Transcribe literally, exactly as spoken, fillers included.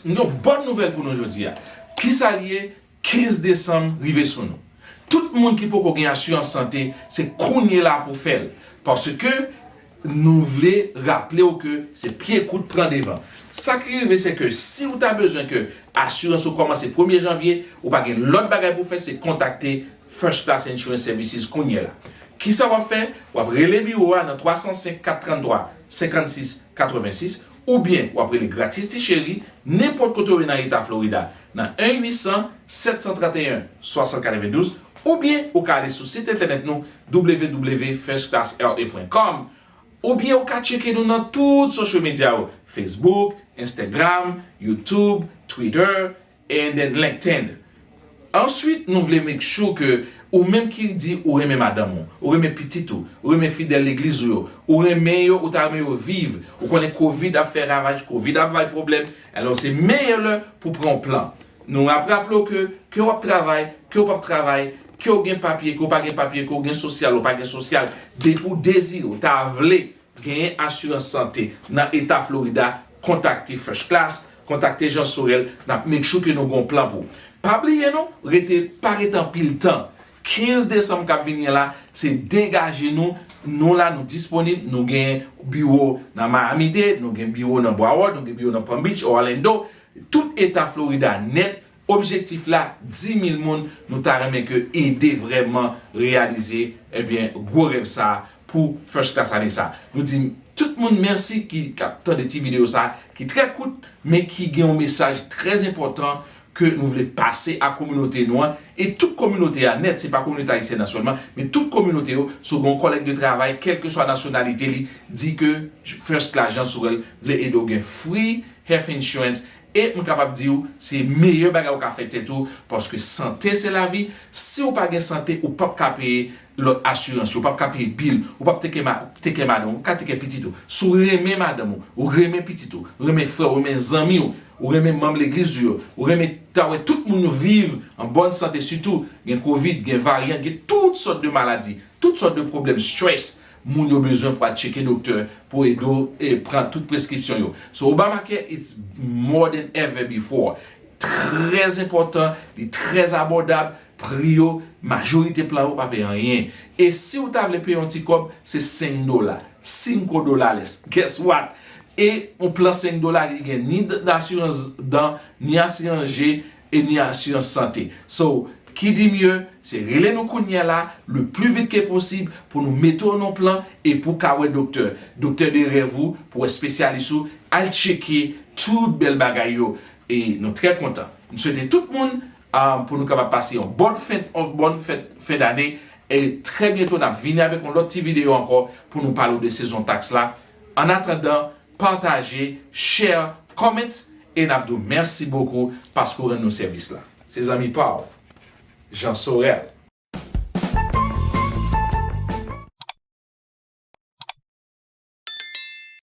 Yon bòn nouvèl pou nou jodi a. Kisa l ye? Kenz desanm rive sou nou. Tout moun ki poko gen asirans sante, se kounye la pou fè l. Paske nou vle raple w ke se pye kout pran devan. Sa ki rive, se ke si w ta bezwen ke asirans ou kòmanse premye janvye, ou pa gen lòt bagay pou fè, se kontakte First Class Insurance Services kounye la. Kisa w ap fè? W ap rele biwo a nan twa san senk, kat trannntwa, senkannsis, katrevensis, oubyen w ap rele gratis ti cheri nenpòt kote w ye nan eta Florida nan en uit san, sèt san trannteyen, swasant katrevendouz, oubyen ou ka ale sou sit entènèt nou, w w w first class l a point com, oubyen ou ka tcheke nou nan tout social media yo, Facebook, Instagram, YouTube, Twitter, and then LinkedIn. Answit, nou vle make sure ke ou menm ki di ou renmen madanm ou, ou renmen pitit ou, ou renmen fidèl legliz ou yo, ou renmen yo, ou ta renmen yo viv, ou konnen kovid ap fè ravaj, kovid ap bay pwoblèm, alò se meyè lè pou pran yon plan. Nou ap raple w ke, ke w ap travay, ke w p ap travay, ke w gen papye, ke w pa gen papye, ke w gen sosyal, ou pa gen sosyal, depi w dezire, ou ta vle genyen asirans sante nan eta Florida, kontakte First Class, kontakte Jean Sorel, n ap make sure ke nou gen yon plan pou ou. Pa bliye non, rete, pa rete anpil tan. Kenz desanm k ap vini an la, se degaje nou, nou la, nou disponib, nou gen biwo nan Miami-Dade, nou gen biwo nan Broward, nou gen biwo nan Palm Beach, Orlando, tout eta Florida nèt. Objektif la, di mil moun, nou ta renmen ke ede vrèman reyalize, ebyen, gwo rèv sa pou First Class ane sa. Nou di tout moun mèsi ki, k ap tande ti videyo sa, ki trè kout, men ki gen yon mesaj trè enpòtan ke nou vle pase a kominote nou an, e tout kominote a nèt, se pa kominote ayisyèn nan sèlman, men tout kominote yo, si w gen yon kòlèg de travay, kèlkeswa nasyonalite li, di ke First Class Jean Sorel vle ede w gen free health insurance, e m kapab di w, se meyè bagay ou ka fè tèt ou, paske sante se lavi. Si w pa gen sante, ou p ap ka peye lòt asirans yo, ou p ap ka peye bil, ou p ap teke ma-, teke madanm ou, ou ka teke pitit ou. Si w renmen madanm ou, ou renmen pitit ou, ou renmen frè w, ou renmen zanmi w, ou renmen manm legliz ou yo, ou renmen ta wè tout moun yo viv an bòn sante, sitou gen kovid, gen varyan, gen tout sòt de maladi, tout sòt de pwoblèm, stress, moun yo bezwen pou al tcheke doktè pou ede w e pran tout preskripsyon yo. So, Obamacare, it's more than ever before. Trè enpòtan, li trè abòdab, pri yo, majorite plan yo pa peye anyen. E si w ta vle peye yon ti kòb, se senk dola, cinco dólares. Guess what? E yon plan senk dola, li gen ni d-, asirans dan, ni asirans je, e ni asirans sante. So, ki di mye, se rele nou kounye a la, le plus vite que possible, pou nou mete w nan plan e pou w ka wè doktè. Doktè de rèv ou, pou wè espesyalis ou, al tcheke tout bèl bagay yo. E nou trè kontan. M swete tout moun, ah, pou nou kapab pase yon bòn fen, yon bòn fèt, fen dane. E trè byento, n ap vini avèk yon lòt ti videyo ankò pou nou pale w de sezon taks la. An atandan, pataje, share, comment, e n ap di w mèsi bokou paske w rann nou sèvis la. Se zanmi pa w, Jean Sorel.